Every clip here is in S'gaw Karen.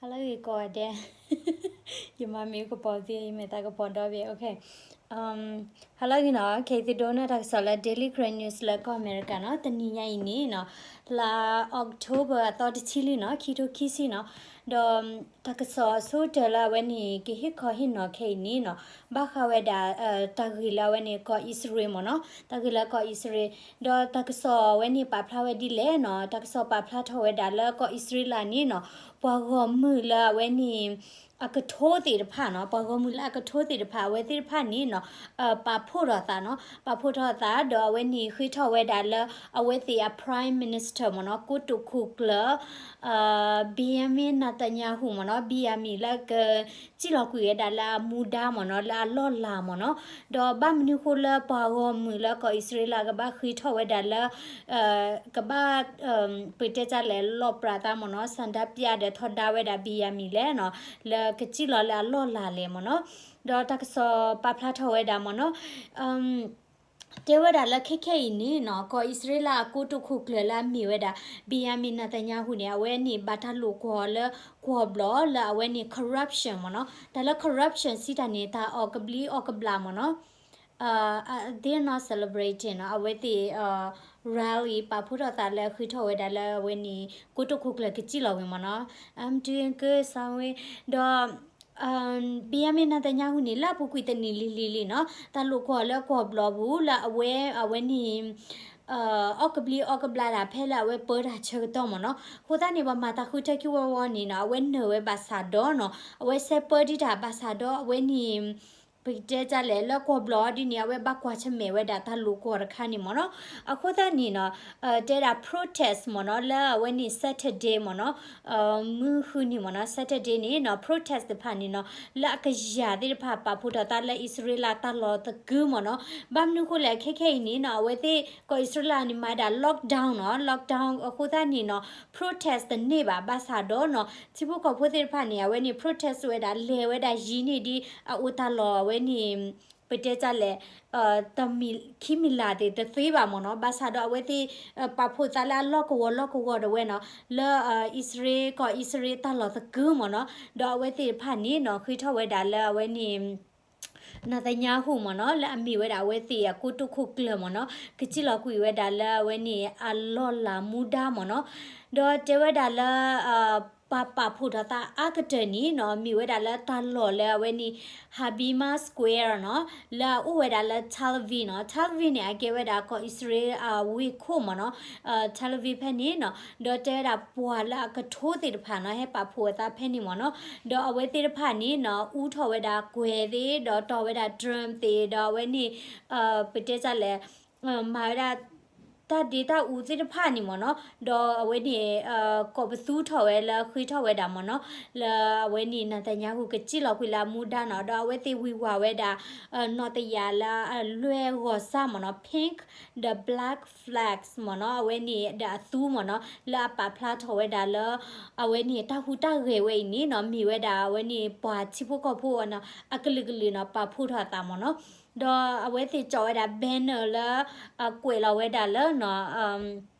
ဟါလၢဂ့ၤကိးဂၤဒဲး, ယမၤမ့ၢ်ကပီၤသ့ ယမ့ၢ်သးကပီၤဒီဘ့ၣ်, OK. ဟါလၢဂ့ၤနီၤ, ခဲအံၤသုဒိကနၣ်တၢ်ကစီၣ်လၢ Daily Karen News လၢကီၢ်အမဲရကၤနီၤ, တနံၤညါအံၤန့ၣ်နီၤ, လါ October အသီတဆံလံနီၤ, ခံထိခံဆံနီၤ, ဒီးတၢ်ကစီၣ်အဆိကတၢၢ်လၢအဝဲန့ၣ် ကဟ့ၣ်ခီဟ့ၣ်နီၤခဲအံၤန့ၣ်နီၤ, ဘၣ်ဃးဝဲဒၣ် တၢ်ဂ့ၢ်လၢအဝဲန့ၣ် ကီၢ်အံၣ်စရ့လးမ့ၢ်နီၤ, တၢ်ဂ့ၢ်လၢကီၢ်အံၣ်စရ့လး, ဒီးတၢ်ကစီၣ်အဝဲန့ၣ်ပာ်ဖျါဝဲဒ်လဲၣ်နီၤ, တၢ်ကစီၣ်ပာ်ဖျါထီၣ်ဝဲဒၣ်လၢကီၢ်အံၣ်စရ့လးန့ၣ်နီၤ, ပှၤဂီၢ်မုၢ်လၢအဝဲန့ၣ် အကထိသ့ၣ်တဖၣ်နီၤ, ပှၤဂီၢ်မုၢ်လၢအကထိသ့ၣ်တဖၣ် အဝဲသ့ၣ်တဖၣ်န့ၣ်နီၤ, ပာ်ဖှိၣ်ထီၣ်သးနီၤ, ပာ်ဖှိၣ်ထီၣ်သး ဒီးအဝဲန့ၣ်ဃ့ထီၣ်ဝဲဒၣ်လၢ အဝဲသ့ၣ်အ Prime Minister မ့ၢ်နီၤ, ကိတိာ်ခိၣ်ကျၢၢ် Benjamin Netanyahu မ့ၢ်နီၤ, Benjamin လၢက စံၣ်လီၤကွံာ်ဝဲဒၣ်လၢအမူဒါမ့ၢ်နီၤ, လၢအလီၢ်လၤမ့ၢ်နီၤ, ဒီးဘၣ်မနုၤဃိလၢပှၤဂီၢ်မုၢ်လၢကီၢ်အံၣ်စရ့လးကဘၣ်ဃ့ထီၣ်ဝဲဒၣ်လၢ ကဘၣ် ပတဲတၢ်လဲၣ် လီၣ်ပြးသးမ့ၢ်နီၤ, ဆန္ဒပြဒီးထီဒါဝဲဒၣ် Benjamin လဲၣ်နီၤ, လၢကစံၣ်လီၤလၢအလီၢ်လၤလဲၣ်မ့ၢ်နီၤ, ဒီးတၢ်ကစီၣ်ပာ်ဖျါထီၣ်ဝဲဒၣ်မ့ၢ်နီၤ တဲဝဲဒၣ်လၢခဲခဲအံၤန့ၣ်နီၤ, ကီၢ်အံၣ်စရ့လးအကိတိာ်ခိၣ်ကျၢၢ်လၢအမ့ၢ်ဝဲဒၣ် Benjamin Netanyahu န့ၣ် အဝဲန့ၣ်ဘၣ်တၢ်လိာ်ကွီၢ်လၢကွီၢ်ဘျီၣ်လၢအဝဲန့ၣ် corruption မ့ၢ်နီၤ, တၢ်လၢ corruption စံးတၢ်န့ၣ် တၢ်အီၣ်ကဘျံးအီၣ်ကဘျၣ်မ့ၢ်နီၤ, they're not celebrating နီၤ, အဝဲသ့ၣ် rally ပာ်ဖှိၣ်ထီၣ်သးလၢဃ့ထီၣ်ဝဲဒၣ်လၢအဝဲန့ၣ် ကိတိာ်ခိၣ်ကျၢၢ်ကစံၣ်လီၤဝံၤမ့ၢ်နီၤ, I'm doing good စဝဲ ဒီး Benjamin Netanyahu န့ၣ် လၢအပူၤကွံာ်တနံၣ်လံၤလံၤလံၤနီၤ, တၢ်လိာ်ကွီၢ်လၢကွီၢ်ဘျီၣ်ပူၤလၢအဝဲ အဝဲန့ၣ် အီၣ်ကဘျံးအီၣ်ကဘျၣ်တၢ်ဖဲလၢအဝဲပၢတၢ်ဆၢကတီၢ်မ့ၢ်နီၤ, အဃိသတးန့ၣ် ပှၤမၤတၢ်ဃုထၢခံဝီဝီန့ၣ်နီၤ, အဝဲနၢၤဝဲဘၣ်ဆၣ်ဒီးနီၤ, အဝဲစဲးပၢဒံးတၢ်ဘၣ်ဆၣ်ဒီး အဝဲန့ၣ် ပကတဲတၢ်လဲၣ် လၢကွီၢ်ဘျီၣ်ဒ်န့ၣ် အဝဲဘၣ်ကွၢ်ဆၢၣ်မဲာ်ဝဲဒၣ်တၢ်လိာ်ကွီၢ်တခါန့ၣ်မ့ၢ်နီၤ, အဃိသတးန့ၣ်နီၤ တဲဒၣ် protest မ့ၢ်နီၤ လၢအဝဲန့ၣ် Saturday မ့ၢ်နီၤ မုၢ်ဃုနံၤမ့ၢ်နီၤ Saturday န့ၣ်နီၤ protest တဖၣ်န့ၣ်နီၤ လၢအကယၤသ့ၣ်တဖၣ်ပာ်ဖှိၣ်ထီၣ်သးလၢအံၣ်စရ့လးတၢ်လီၢ်သကုမ့ၢ်နီၤ, ဘၣ်မနုၤဃိလဲၣ် ခဲခဲအံၤန့ၣ်နီၤ အဝဲသ့ၣ်ကီၢ်အံၣ်စရ့လးန့ၣ် မၤဒၣ် lockdown နီၤ lockdown အဃိသတးန့ၣ်နီၤ protest တန့ၢ်ဘၣ် ဘၣ်ဆၣ်ဒီးနီၤ ထံဖိကီၢ်ဖိသ့ၣ်တဖၣ်န့ၣ် အဝဲန့ၣ် protest ဝဲဒၣ် လဲၤဝဲဒၣ်ယံၤန့ၢ်ဒံး အအိၣ်တၢ်လီၢ်အဝဲန့ၣ် ပတဲတၢ်လဲၣ် တမံၤခံမံၤလၢ်သ့ၣ်တသ့ဘၣ်မ့ၢ်နီၤ, ဘၣ်ဆၣ်ဒီးအဝဲသ့ၣ် ပာ်ဖှိၣ်သးလၢအလီၢ်ကဝီၤလီၢ်ကဝီၤဒၣ်ဝဲနီၤ, လၢအံၣ်စရ့လး ကီၢ်အံၣ်စရ့လးတၢ်လီၢ်သကုမ့ၢ်နီၤ, ဒီးအဝဲသ့ၣ်တဖၣ်န့ၣ်နီၤ ဃ့ထီၣ်ဝဲဒၣ်လၢအဝဲန့ၣ် Netanyahu မ့ၢ်နီၤ လၢအမ့ၢ်ဝဲဒၣ်အဝဲသ့ၣ်အကိတိာ်ခိၣ်ကျၢၢ်မ့ၢ်နီၤ, ကစံၣ်လီၤကွံာ်ဝဲဒၣ်လၢအဝဲန့ၣ် အလီၢ်လၤမူဒါမ့ၢ်နီၤ, ဒီးတဲဝဲဒၣ်လၢ ပှၤပာ်ဖှိၣ်ထီၣ်သးအါကတၢၢ်န့ၣ်နီၤ မ့ၢ်ဝဲဒၣ်လၢတၢ်လီၢ်လၢအဝဲန့ၣ် Habimas Square နီၤ လၢအအိၣ်ဝဲဒၣ်လၢ Tel Aviv နီၤ, Tel Aviv န့ၣ် အကဲဝဲဒၣ်ကီၢ်အံၣ်စရ့လးအဝ့ၢ်ခိၣ်မ့ၢ်နီၤ, Tel Aviv ဖဲန့ၣ်နီၤ, ဒီးတဲဝဲဒၣ်ပှၤလၢအကထိသ့ၣ်တဖၣ်နီၤ ဟဲပာ်ဖှိၣ်အသးဖဲန့ၣ်မ့ၢ်နီၤ, ဒီးအဝဲသ့ၣ်တဖၣ်န့ၣ်နီၤ အူထီၣ်ဝဲဒၣ်ကွဲၤသ့ၣ် ဒီးတီၢ်ဝဲဒၣ် drum သ့ၣ် ဒီးအဝဲန့ၣ် ပတဲတၢ်လဲၣ် မၤဝဲဒၣ် တၢ်ဒ့တၢ်အူသ့ၣ်တဖၣ်န့ၣ်မ့ၢ်နီၤ, ဒီးအဝဲန့ၣ် ကိးပသူထီၣ်ဝဲလၢဃ့ထီၣ်ဝဲဒၣ်မ့ၢ်နီၤ, လၢအဝဲန့ၣ် Netanyahu ကစံၣ်လီၤကွံာ်လၢအမူဒါနီၤ, ဒီးအဝဲသ့ၣ်ဝံၤဝၤဝဲဒၣ် နီၣ်တယၢ်လၢအလွဲၢ်ဂီၤစၢ်မ့ၢ်နီၤ, pink ဒီး black flags မ့ၢ်နီၤ, အဝဲန့ၣ်ဒီးအသူမ့ၢ်နီၤ, လၢအပာ်ဖျါထီၣ်ဝဲဒၣ်လၢ အဝဲန့ၣ်တၢ်ဟူးတၢ်ဂဲၤဝဲအံၤန့ၣ်နီၤ, မ့ၢ်ဝဲဒၣ်အဝဲန့ၣ်ပှၤထံဖိကီၢ်ဖိနီၤ, အကလုာ်ကလုာ်နီၤ ပာ်ဖှိၣ်ထီၣ်အသးမ့ၢ်နီၤ. ဒီးအဝဲသ့ၣ်ကၠီၣ်ဝဲဒၣ် banner လၢ ကွဲးလီၤဝဲဒၣ်လၢနီၤ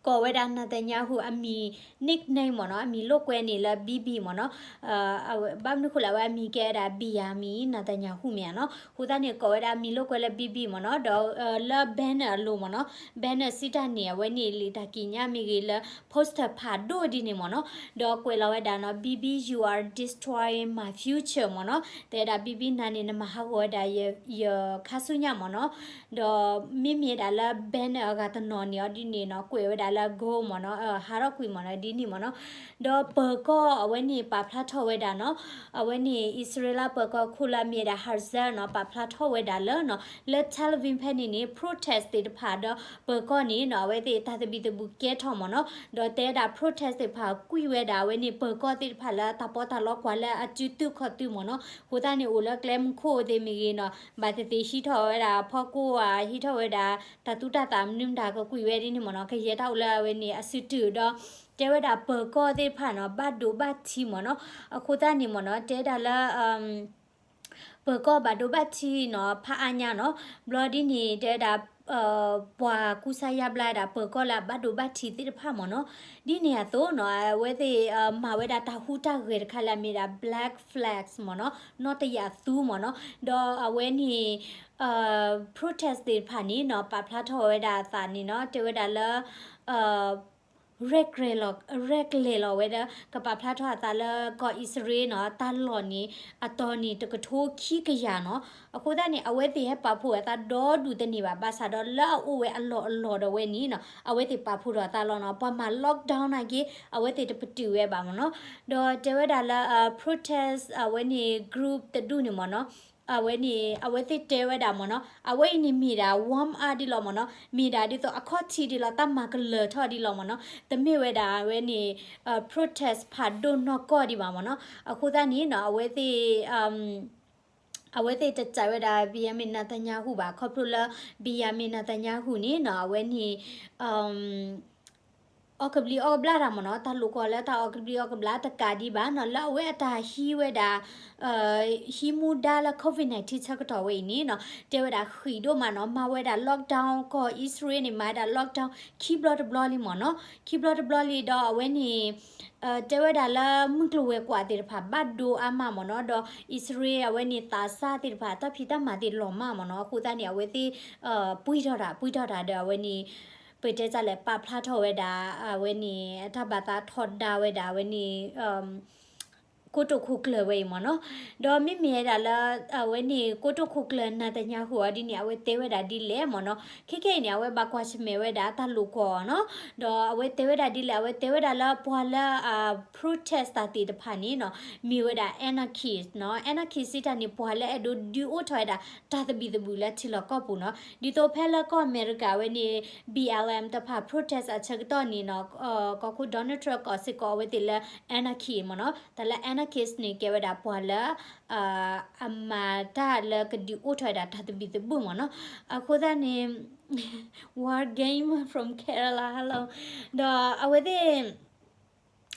ကိးဝဲဒၣ် Netanyahu အမံၤ nickname မ့ၢ်နီၤ, အမံၤလိာ်ကွဲန့ၣ်လၢ Bibi မ့ၢ်နီၤ. ဘၣ်မနုၤဃိလဲၣ် အဝဲအမံၤကဲဝဲဒၣ် Benjamin Netanyahu မ့ၢ်ဧါနီၤ. အဃိသတးန့ၣ် ကိးဝဲဒၣ်အမံၤလိာ်ကွဲလၢ Bibi မ့ၢ်နီၤ. ဒီးလၢ banner အလိၤမ့ၢ်နီၤ, banner စံးတၢ်န့ၣ် အဝဲန့ၣ်လံာ်တၢ်ကံးညာ်မ့ၢ်ဂ့ၤလၢ poster ဖးဒိၣ်ဒ်န့ၣ်မ့ၢ်နီၤ. ဒီးကွဲးလီၤဝဲဒၣ်နီၤ Bibi you are destroying my future မ့ၢ်နီၤ. တဲဒၣ် Bibi နၤန့ၣ် နမၤဟးဂီၤဝဲဒၣ်ယခါဆူညါမ့ၢ်နီၤ. ဒီးမ့မ့ၢ်ဒၣ်လၢ banner အဂၤတနီၤန့ၣ်အီၤဒ်န့ၣ်နီၤ ကွဲးဝဲဒၣ်လၢ gold မ့ၢ်နီၤ, ဟးထီၣ်ကွံာ်မ့ၢ်နီၤ ဒ်န့ၣ်မ့ၢ်နီၤ. ဒီးပၢၤကီၢ်အဝဲန့ၣ်ပာ်ဖျါထီၣ်ဝဲဒၣ်နီၤ, အဝဲန့ၣ် အံၣ်စရ့လးပၢၤကီၢ်ခိၣ်လၢအမ့ၢ်ဝဲဒၣ် Herzl နီၤ ပာ်ဖျါထီၣ်ဝဲဒၣ်လၢနီၤ လၢ Tel Aviv ဖဲန့ၣ်န့ၣ် protest သ့ၣ်တဖၣ်ဒီးပၢၤကီၢ်န့ၣ်နီၤ အဝဲသ့ၣ်တၢ်သဘံၣ်သဘုၣ်ကဲထီၣ်မ့ၢ်နီၤ. ဒီးတဲဝဲဒၣ် protest သ့ၣ်တဖၣ်ကွံာ်ဝဲဒၣ် အဝဲန့ၣ်ပၢၤကီၢ်သ့ၣ်တဖၣ်လၢတၢ်ပီးတၢ်လီကွၢ်လၢအစုသုးခီၣ်သုးမ့ၢ်နီၤ. အဃိသတးန့ၣ် အိၣ်လၢကျဲမုၢ်ခိၣ်သ့ၣ်မ့ၢ်ဂ့ၤနီၤ ဘၣ်သ့ၣ်သ့ၣ်ဟံးထီၣ်ဝဲဒၣ်ဖီခိၣ်ဧါ, ဟံးထီၣ်ဝဲဒၣ် တၢ်သူတၢ်သၣ်မနုၤမတၤကကွံာ်ဝဲဒ်န့ၣ်မ့ၢ်နီၤ, ကယဲၢ်တၢ်အိၣ်လၢအဝဲန့ၣ် အစုတုာ်ဒီး တဲဝဲဒၣ်ပၢၤကီၢ်သ့ၣ်တဖၣ်နီၤ ဘၣ်ဒိဘၣ်ထံးမ့ၢ်နီၤ. အဃိသတးန့ၣ်မ့ၢ်နီၤ တဲဒၣ်လၢ ပၢၤကီၢ်ဘၣ်ဒိဘၣ်ထံးနီၤ ဖးအါညါနီၤ. ဘျီဒ်န့ၣ် တဲဝဲဒၣ် ပှၤကူစါယါဘျါဝဲဒၣ် ပၢၤကီၢ်လၢအဘၣ်ဒိဘၣ်ထံးသ့ၣ်တဖၣ်မ့ၢ်နီၤ. ဒ်န့ၣ်အသိးနီၤ အဝဲသ့ၣ်မၤဝဲဒၣ်တၢ်ဟူးတၢ်ဂဲၤတခါလၢအမ့ၢ်ဒၣ် Black Flags မ့ၢ်နီၤ, နီၢ်တယးသူမ့ၢ်နီၤ. ဒီးအဝဲန့ၣ် protest သ့ၣ်တဖၣ်န့ၣ်နီၤ ပာ်ဖျါထီၣ်ဝဲဒၣ်အသးန့ၣ်နီၤ တဲဝဲဒၣ်လၢ ရဲၣ်ကျဲၤလီၤဝဲဒီး ကပာ်ဖျါထီၣ်အသးလၢကီၢ်အံၣ်စရ့လးနီၤ တၢ်လီၢ်န့ၣ် အတီၤန့ၣ် တကထိခံကယၤနီၤ. အဃိသတးန့ၣ် အဝဲသ့ၣ်ဟဲပာ်ဖှိၣ်အသးဒီဒူၣ်တန့ၢ်ဘၣ် ဘၣ်ဆၣ်ဒီးလၢအအိၣ်ဝဲအလီၢ်အလီၢ်ဒီးဝဲန့ၣ်နီၤ အဝဲသ့ၣ်ပာ်ဖှိၣ်ထီၣ်အသးလီၤနီၤ. ပှၤမၤ lockdown နာ်က့ အဝဲသ့ၣ်တပတုာ်ဝဲဘၣ်မ့ၢ်နီၤ. ဒီးတဲဝဲဒၣ်လၢ protest အဝဲန့ၣ် group တဒူၣ်န့ၣ်မ့ၢ်နီၤ အဝဲန့ၣ် အဝဲသ့ၣ်တဲဝဲဒၣ်မ့ၢ်နီၤ အဝဲအံၤန့ၣ်မ့ၢ်ဒၣ် warm up ဒ်လီၤမ့ၢ်နီၤ, မ့ၢ်ဒၣ်ဒ်သိးအခီၣ်ထံးဒ်လီၤ တၢ်မၤကလၢၤထီၣ်ဒ်လီၤမ့ၢ်နီၤ, တမ့ၢ်ဝဲဒၣ်အဝဲန့ၣ် protest ဖးဒိၣ်နီၢ်ကီၢ်ဒံးဘၣ်မ့ၢ်နီၤ. အဃိသတးန့ၣ်နီၤ အဝဲသ့ၣ် အဝဲသ့ၣ်တစံးဝဲဒၣ် Benjamin Netanyahu ဘၣ် ခီဖျိလၢ Benjamin Netanyahu န့ၣ်နီၤ အဝဲန့ၣ် အီၣ်ကဘျံးအီၣ်ကဘျၣ်တၢ်မ့ၢ်နီၤ, တၢ်လိာ်ကွီလၢတၢ်အီၣ်ကဘျံးအီၣ်ကဘျၣ်တကးဒံးဘၣ်နီၤ, လၢအဝဲအတၢ်ဟံးဝဲဒၣ် ဟံးမူဒါလၢ COVID nineteen ဆၢကတီၢ်ဝဲအံၤန့ၣ်နီၤ, တဲဝဲဒၣ်ဃံးဒိၣ်မးနီၤ, မၤဝဲဒၣ် lockdown ကီၢ်အံၣ်စရ့လးန့ၣ် မၤဝဲဒၣ် lockdown ခံဘျီတဘျီလံမ့ၢ်နီၤ, ခံဘျီတဘျီလံဒီးအဝဲန့ၣ် တဲဝဲဒၣ်လၢမုၢ်ကျိၤဝဲၤကွာ်သ့ၣ်တဖၣ်ဘၣ်ဒိအါမးမ့ၢ်နီၤ, ဒီးအံၣ်စရ့လးအဝဲန့ၣ်သးစၢ်သ့ၣ်တဖၣ် တၢ်ဖံးတၢ်မၤသ့ၣ်လီၤမၢ်မ့ၢ်နီၤ, အဃိသတးန့ၣ် အဝဲသ့ၣ် ပှံၢ်ထီၣ်တၢ် ပှံၢ်ထီၣ်တၢ်ဒီးအဝဲန့ၣ် ပတဲတၢ်လဲၣ် ပာ်ဖျါထီၣ်ဝဲဒၣ် အဝဲန့ၣ် အတၢ်ဘၣ်သးထီဒါဝဲဒၣ် အဝဲန့ၣ် ကိတိာ်ခိၣ်ကျၢၢ်ဝဲအံၤမ့ၢ်နီၤ, ဒီးမ့မ့ၢ်ဝဲဒၣ်လၢ အဝဲန့ၣ် ကိတိာ်ခိၣ်ကျၢၢ် Netanyahu အီၤဒ်န့ၣ် အဝဲတဲဝဲဒၣ်ဒ်လဲၣ်မ့ၢ်နီၤ, ခဲခဲအံၤန့ၣ် အဝဲဘၣ်ကွၢ်ဆၢၣ်မဲာ်ဝဲဒၣ်တၢ်လိာ်ကွီနီၤ, ဒီးအဝဲတဲဝဲဒၣ်ဒ်လဲၣ် အဝဲတဲဝဲဒၣ်လၢပှၤလၢအ protest တၢ်သ့ၣ်တဖၣ်န့ၣ်နီၤ မ့ၢ်ဝဲဒၣ် anarchist နီၤ, anarchist စံးတၢ်န့ၣ် ပှၤလၢအဲၣ်ဒိးဒုးအိၣ်ထီၣ်ဝဲဒၣ် တၢ်သဘံၣ်သဘုၣ်လၢထံလီၢ်ကီၢ်ပူၤနီၤ, ဒ်သိးဖဲလၢကီၢ်အမဲရကၤဝဲန့ၣ် BLM တဖၣ် protest အဆၢကတီၢ်န့ၣ်နီၤ, ကီၢ်ခိၣ် Donald Trump ကိးစ့ၢ်ကီးအဝဲသ့ၣ်လၢ anarchist မ့ၢ်နီၤ, တၢ်လၢ anarchist န့ၣ် ကဲဝဲဒၣ်ပှၤလၢ အမၤတၢ်လၢကဒုးအိၣ်ထီၣ်ဝဲဒၣ်တၢ်သဘံၣ်သဘုၣ်မ့ၢ်နီၤ, အဃိသတးန့ၣ် War Game from Kerala hello ဒီးအဝဲသ့ၣ်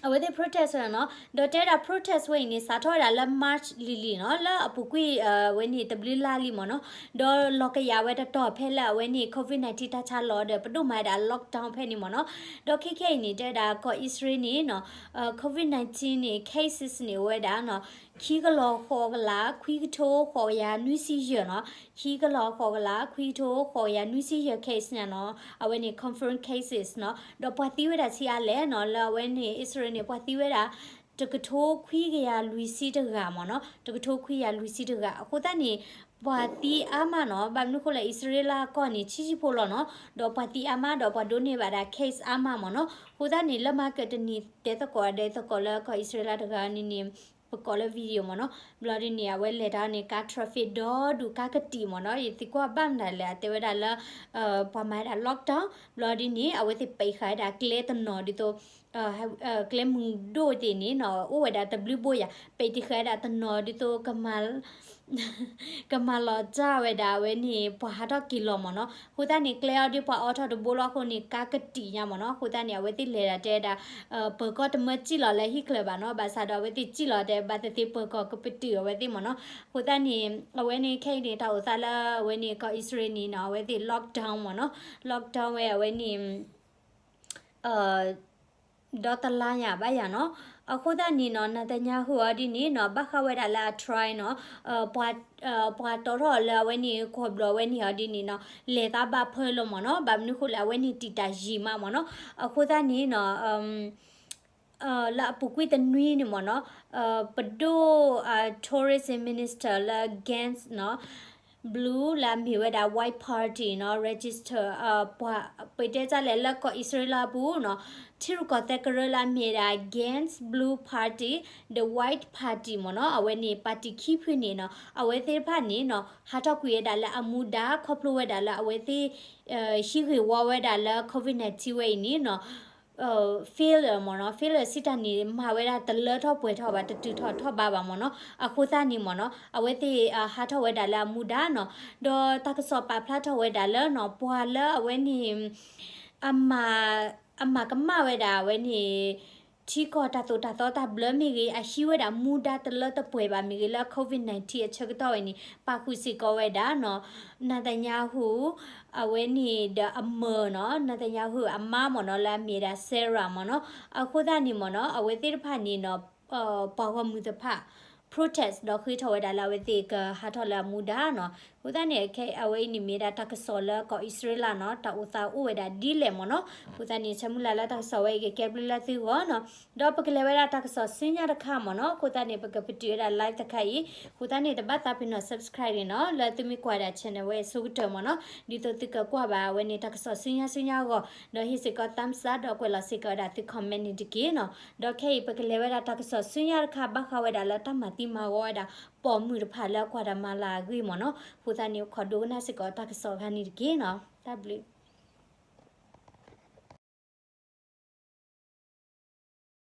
အဝဲသ့ၣ် protest ဝဲနီၤ, ဒီးတဲဝဲဒၣ် protest ဝဲအံၤန့ၣ် စးထီၣ်ဝဲဒၣ်လၢ March လံၤလံၤနီၤ, လၢအပူၤကွံာ် အဝဲန့ၣ် တဘျုးလါလံမ့ၢ်နီၤ, ဒီးလီၤကယၤဝဲတတီၤဖဲလၢအဝဲန့ၣ် COVID nineteen တၢ်ဆါလီၤဒီး ပဒိၣ်မၤဝဲဒၣ် lockdown ဖဲန့ၣ်မ့ၢ်နီၤ, ဒီးခဲခဲအံၤန့ၣ် တဲဝဲဒၣ်ကီၢ်အံၣ်စရ့လးန့ၣ်နီၤ, COVID nineteen န့ၣ် cases န့ၣ် အိၣ်ဝဲဒၣ်နီၤ, ခံကလီၤဃိးကလး ခွံကထိဃိးကယၤနွံဆံယဲၢ်နီၤ, ခံကလီၤဃိးကလး ခွံကထိဃိးကယၤနွံဆံယဲၢ် case ညါနီၤ, အဝဲန့ၣ် confirm cases နီၤ, ဒီးပှၤသံဝဲဒၣ်ဆံးအါလဲၣ်နီၤ, လၢအဝဲန့ၣ် အံၣ်စရ့လးန့ၣ် ပှၤသံဝဲဒၣ် တကထိခွံကယၤလွံၢ်ဆံတဂၤမ့ၢ်နီၤ, တကထိခွံကယၤလွံၢ်ဆံတဂၤ, အဃိသတးန့ၣ် ပှၤသံအါမးနီၤ, ဘၣ်မနုၤဃိလဲၣ် အံၣ်စရ့လးကီၢ်န့ၣ် ဆံးဆံးဖိလီၤနီၤ, ဒီးပှၤသံအါမးဒီးပှၤဒိးန့ၢ်ဘၣ်ဒၣ် case အါမးမ့ၢ်နီၤ, အဃိသတးန့ၣ် လၢမၤကတနံၤတဲသကိးဒဲသကိးလၢကီၢ်အံၣ်စရ့လးတဂၤန့ၣ်န့ၣ် ပကိးလၢ video မ့ၢ်နီၤ, ဘျီဒ်န့ၣ် အဝဲလဲၤတၢ်န့ၣ် ကါ traffic ဒီဒူၣ် ကါကတံာ်မ့ၢ်နီၤ, ယသံကွၢ်ဘၣ်မနုၤလဲၣ် အတဲဝဲဒၣ်လၢ ပှၤမၤဝဲဒၣ် lockdown ဘျီဒ်န့ၣ် အဝဲသ့ၣ်ပံးဃာ်ဝဲဒၣ်ကျဲတနီၤဒ်သိး ကျဲမုၢ်ဒိၣ်သ့ၣ်န့ၣ်နီၤ အိၣ်ဝဲဒၣ်တဘျုးဘိယၤ ပံးတံာ်ဃာ်ဝဲဒၣ်တနီၤဒ်သိး ကမၤလီၤတၢ်ဝဲဒၣ်အဝဲန့ၣ် ပှၤဟးထီၣ်က့ၤလီၤမ့ၢ်နီၤ, အဃိသတးန့ၣ် ကျဲအီၤဒ်ပှၤအိးထီၣ်တဘိလီၤအဃိန့ၣ် ကါကတံာ်ညါမ့ၢ်နီၤ, အဃိသတးန့ၣ် အဝဲသ့ၣ်လဲၤဒၣ်တဲဒၣ် ပၢၤကီၢ်တမၢစံၣ်လီၤလၢဟံၣ်ချၢဘၣ်နီၤ, ဘၣ်ဆၣ်ဒီးအဝဲသ့ၣ်စံၣ်လီၤတဲ ဘၣ်သ့ၣ်သ့ၣ်ပၢၤကီၢ်ကပတုာ်အဝဲသ့ၣ်မ့ၢ်နီၤ, အဃိသတးန့ၣ် အဝဲန့ၣ်ခဲအံၤန့ၣ် တၢ်အိၣ်သးလၢအဝဲန့ၣ် ကီၢ်အံၣ်စရ့လးန့ၣ်နီၤ အဝဲသ့ၣ် lockdown မ့ၢ်နီၤ, lockdown ဝဲအဝဲန့ၣ် ဒီတလါညါဘၣ်ယၤနီၤ, အဃိသတးန့ၣ်နီၤ Netanyahu အီၤဒ်န့ၣ်နီၤ ဘၣ်ဃးဝဲဒၣ်လၢအ try နီၤ, ပှၤတီထီၣ်လၢအဝဲန့ၣ် ကီၢ်ဘျီဝဲန့ၣ်အီၤဒ်န့ၣ်နီၤ လဲၤသးဘၣ်ဖၢလီၤမ့ၢ်နီၤ, ဘၣ်မနုၤဃိလဲၣ် အဝဲန့ၣ်တံာ်တာ်ယံာ်မးမ့ၢ်နီၤ, အဃိသတးန့ၣ်နီၤ လၢအပူၤကွံာ်တနွံန့ၣ်မ့ၢ်နီၤ, ပဒိၣ် tourism minister လၢ Gantz နီၤ Blue လၢအမ့ၢ်ဝဲဒၣ် White Party နီၤ register ပှၤ ပတဲတၢ်လဲၣ်လၢကီၢ်အံၣ်စရ့လးအပူၤနီၤ, ထံရူၢ်ကီၢ်သဲးကရၢလၢအမ့ၢ်ဝဲဒၣ် Gantz Blue Party, the White Party မ့ၢ်နီၤ, အဝဲန့ၣ် party ခံဖုန့ၣ်နီၤ, အဝဲသ့ၣ်တဖၣ်န့ၣ်နီၤ ဟးထီၣ်ကွံာ်ဝဲဒၣ်လၢအမူဒါ ခီဖျိဝဲဒၣ်လၢအဝဲသ့ၣ် ဟံးဂ့ၢ်ဝီဝဲဒၣ်လၢ COVID nineteen ဝဲအံၤန့ၣ်နီၤ failure မ့ၢ်နီၤ, failure စံးတၢ်န့ၣ် မၤဝဲဒၣ်တလၢထီၣ်ပှဲၤထီၣ်ဘၣ် တတုၤထီၣ်ထီၣ်ဘးဘၣ်မ့ၢ်နီၤ, အဃိသတးန့ၣ်မ့ၢ်နီၤ အဝဲသ့ၣ်ဟးထီၣ်ဝဲဒၣ်လၢအမူဒါနီၤ, ဒီးတၢ်ကစီၣ်ပာ်ဖျါထီၣ်ဝဲဒၣ်လၢနီၤ ပှၤလၢအဝဲန့ၣ် အမၤ အမၤကမၣ်ဝဲဒၣ်အဝဲန့ၣ် အ ထံကီၢ်တၢ်သိၣ်တၢ်သီတၢ်ဘျၢမ့ၢ်ဂ့ၤ အဟံးဝဲဒၣ်မူဒါတလၢတပှဲၤဘၣ်မ့ၢ်ဂ့ၤ လၢ COVID nineteen အဆၢကတီၢ်ဝဲန့ၣ် ပာ်ဃုာ်စ့ၢ်ကီးဝဲဒၣ်နီၤ Netanyahu အဝဲန့ၣ်ဒီးအမၢၤနီၤ Netanyahu အမါမ့ၢ်နီၤ လၢအမ့ၢ်ဒၣ် Sarah မ့ၢ်နီၤ အဃိသတးန့ၣ်မ့ၢ်နီၤ အဝဲသ့ၣ်တဖၣ်န့ၣ်နီၤ ပှၤဂီၢ်မုၢ်တဖၣ် protest ဒီးဃ့ထီၣ်ဝဲဒၣ်လၢအဝဲသ့ၣ်ကဟးထီၣ်လၢအမူဒါနီၤ အဃိသတးန့ၣ် အဝဲအံၤန့ၣ်မ့ၢ်ဒၣ်တၢ်ကစီၣ်လၢကီၢ်အံၣ်စရ့လးနီၤ တၢ်အိၣ်သးအိၣ်ဝဲဒၣ်ဒ်လဲၣ်မ့ၢ်နီၤ အဃိသတးန့ၣ် ဆၢမုၢ်လၢ်လၢတၢ်ကစီၣ်ဝဲအံၤကကဲဘျုးလၢသုဂီၢ်နီၤ ဒီးပကလဲၤဝဲဒၣ်တၢ်ကစီၣ်ဆူညါတခါမ့ၢ်နီၤ အဃိသတးန့ၣ် ပကပတုာ်ဝဲဒၣ် live တခါအံၤ အဃိသတးန့ၣ် တဘၣ်သးပ့ၤနီၣ် subscribe န့ၣ်နီၤ လၢသုမ့ၢ်ကွၢ်ဒၣ် channel ဝဲအဆိကတၢၢ်မ့ၢ်နီၤ ဒ်သိးသုကကွၢ်ဘၣ်အဝဲန့ၣ် တၢ်ကစီၣ်ဆူညါဆူညါအဂီၢ် ဒီးဟ့ၣ်စ့ၢ်ကီး thumbs up ဒီးကွဲးလီၤစ့ၢ်ကီးဝဲဒၣ်သု comment န့ၣ်တက့ၢ်နီၤ ဒီးခဲအံၤပကလဲၤဝဲဒၣ်တၢ်ကစီၣ်ဆူညါတခါ ဘၣ်ဃးဝဲဒၣ်လၢတၢ်မၤသံမၤဂီၤဝဲဒၣ် ပိာ်မုၣ်တဖၣ်လၢကွၢ်တၢ်မၤလၤအဂ့ၢ်မ့ၢ်နီၤ အဃိသတးန့ၣ် ခိးဒိကနၣ်စ့ၢ်ကီးတၢ်ကစီၣ်တခါန့ၣ်တက့ၢ်နီၤ တၢ်ဘျုး